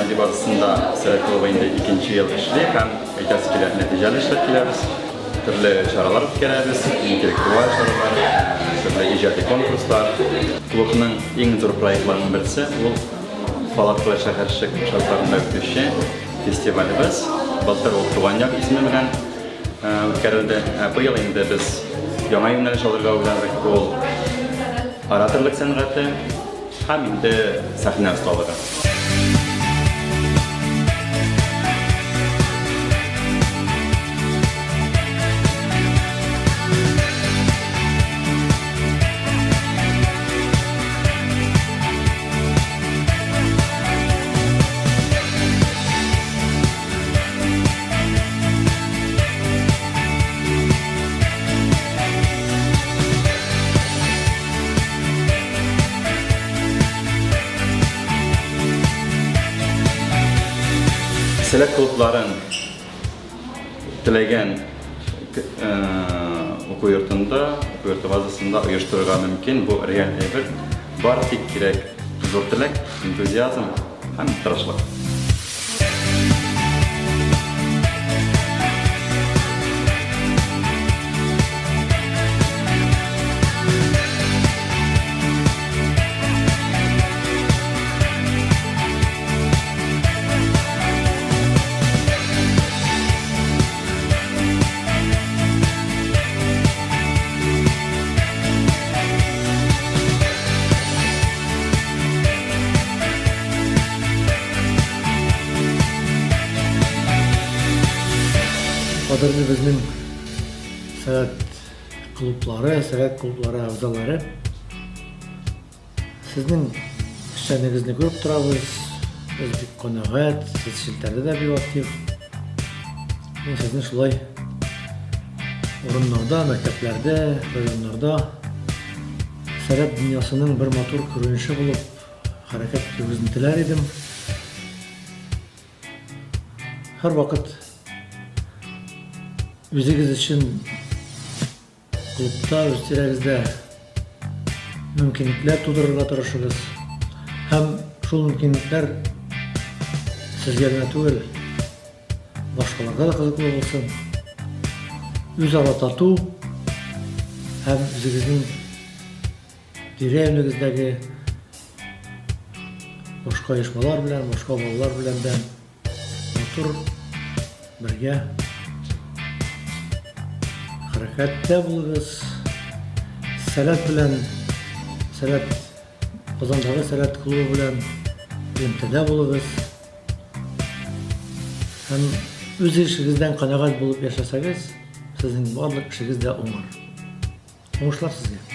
Матди базасында Сәләт клубы инде икенче ел эшли һәм, әйтәсе килә, нәтиҗәле эшләп киләбез. Төрле чаралар үткәрәбез, интеллектуаль чаралар, төрле иҗади конкурслар. Клубның иң зур проектларының берсе ул палаткалы шәһәрчек шартларында үтүче фестивалебез. Былтыр ул Туган як исеме белән үткәрелде. Ә быел инде без яңа юнәлеш алырга уйладык. Ул ораторлык сәнгате. Һәм инде сәхнә осталыгы. Сәләт клубларын теләгән уку йортында, уку йорты базасында оештырырга мөмкин. Бу реаль әйбер. Бар тик кирәк зур теләк, энтузиазм һәм тырышлык. Кадерле безнең сәләт клублары, сәләт клублары әгъзалары. Сезнең эшчәнлегегезне күреп торабыз. Без бик канәгать, сез челтәрдә дә бик актив. Мин сезне шулай урыннарда, мәктәпләрдә, районнарда Сәләт дөньясының бер матур күренеше булып хәрәкәт итүегезне теләр идем. Һәрвакыт үзегез өчен клубта, үз тирәгездә мөмкинлекләр тудырырга тырышыгыз. Һәм шул мөмкинлекләр сезгә генә түгел, башкаларга да кызыклы булсын. Үзара тату һәм үзегезнең тирә-юнегездәге башка оешмалар белән, башка балалар белән дә матур бергә хәрәкәттә булыгыз. Сәләт белән, Сәләт, Казандагы Сәләт клубы белән элемтәдә булыгыз. Һәм үз эшегездән канәгать булып яшәсәгез, сезнең барлык эшегез дә уңар. Уңышлар сезгә!